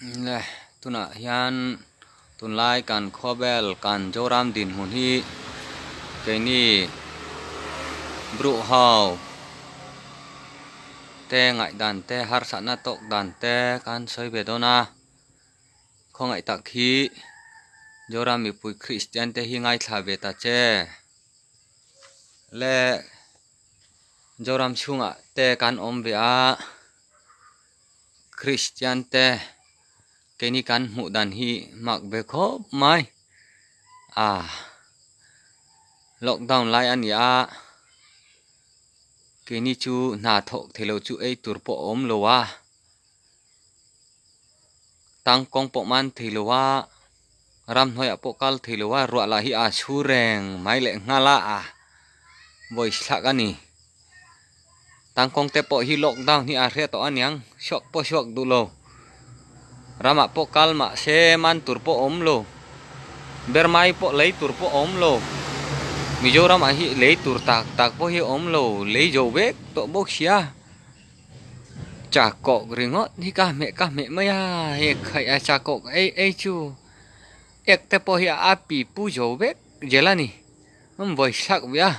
Le tunah hian tunlai kan khawvel kan Zoram dinhmun hi keini Bruhhau te ngaihdan te harsatna tawk dan te kan sawi ve dawn a khawngaih tak hi Zoram mipui Kristian te hi ngaithla ve ta che le Zoram chhungah te kan awm ve a. Kristian te keini kan hmuh dan hi mak ve khawp mai a lockdown lai a ni a keini chu hna thawk thei lo chu ei tur pawh a awm lo a tangkawng pawh man thei lo a ramhnuaiah pawh kal thei lo a ruah lah hi a chhu reng mai leh nghal a vawi thlak a ni. Tangkawng te pawh hi lockdown hi a hria tawh aniang suak pawh suak duh lo ramah pawh kal mah se man tur pawh awm lo bermai pawh lei tur pawh awm lo Mizoram ah hi lei tur tak tak pawh hi awm lo lei zo vek tawh bawk sia chakawk ringawt hi ka hmeh ka hmeh mai a hei khaih a chakawk ei ei chu ek te pawh hi a pi pu zo vek zel a ni. An vawi thlak ve a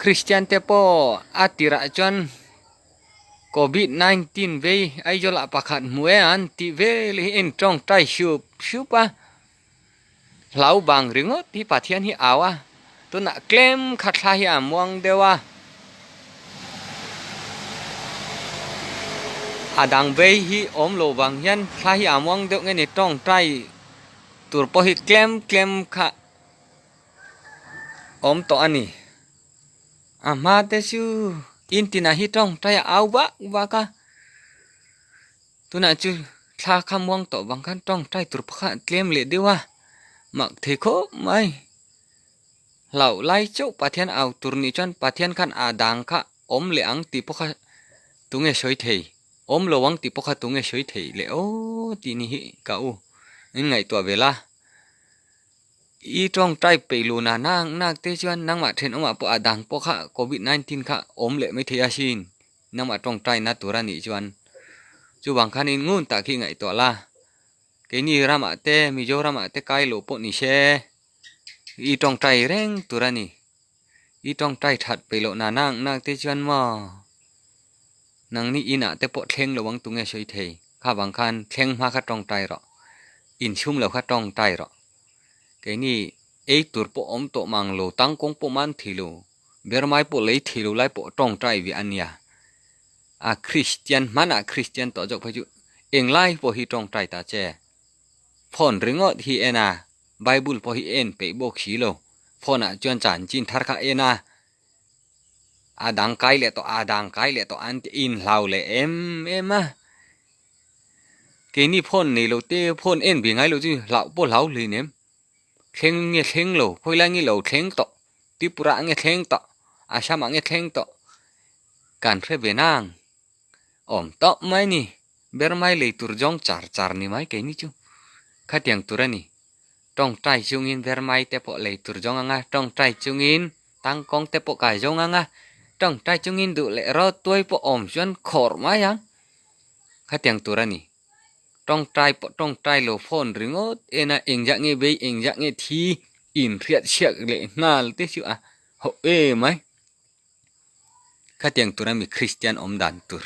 Christian te pawh a tirah chuan covid 19 vei Aizawl ah pakhat hmu e an tih vel hi en tawngtai hrup hrup a hlau bang ringawt hi Pathian hi au a tunah tlem kha thla hi a muang deuh a a dang vei hi awm lo vang hian thla hi a muang deuh nge ni tawngtai. Tur pawh hi tlem tlem kha awm tawh a ni. A hma te chu in tinah hi tawngtai a au vak vak a, tunah chu thla kha muang tawh vang khan tawngtai tur pawh kha tlem leh deuh a, mak thei khawp mai. Hlauh lai chauh Pathian au tur nih chuan Pathian khan a dang kha awm leh ang tih pawh kha tunge sawi thei. Awm lo ang tih pawh kha tunge sawi theih leh aw tih ni hi ka u in ngaihtuah ve la. I tawngtai peih lu na nak nak te chuan nangmah thenawmah pawh a dang pawh kha covid 19 kha awm leh mai thei asin nangmah tawngtai na tur a nih chuan chuvang khanin ngun tak hi ngaihtuah la. Keini ramah te Mizoramah te kai loh pawh ni se i tawngtai reng tur a ni. I tawngtai that peih loh na nak nak te chuan maw nangni inah te pawh thleng lo ang tunge sawi thei kha vang khan thleng hma kha tawngtai rawh inchhum lo kha tawngtai rawh keini ei tur pawh awm tawh mang lo tangkawng pawh man thei lo bermai pawh lei thei lo lai pawh tawngtai ve a nia a Kristian hmanah Kristian tawh zawk phei chu englai pawh hi tawngtai ta che phone ringawt hi en a Bible pawh hi en peih bawk si lo. Phone ah chuan chanchin thar kha en a, a dang kai leh tawh, a dang kai leh tawh an ti inhlau leh em em a. Keini phone nei lo te phone en ve ngai lo chu hlauh pawh hlau hlei nem. Thleng nge thleng lo, khawi lai nge lo thleng tawh, Tripura nge thleng tawh, Assam ah nge thleng tawh kan hre ve nang. Awm tawp mai ni. Ber mai lei tur zawng char char ni mai keini chu. Khatiang tur a ni. Tawngtai chungin ber mai te pawh lei tur zawng anga, tawngtai chungin tangkawng te pawh kai zawng anga, tawngtai chungin duh leh rawt tuai pawh awm chuan khawrh mai ang. Khatiang tur a ni. Tawngtai pawh tawngtai lo phone ringawt en a, engzah nge bei engzah nge thi inhriat chhiak leh nghal te chu a hauh em mai. Khatiang tura mi Kristian awm dan tur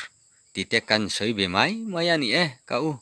tih te kan sawi ve mai mai a ni e ka u.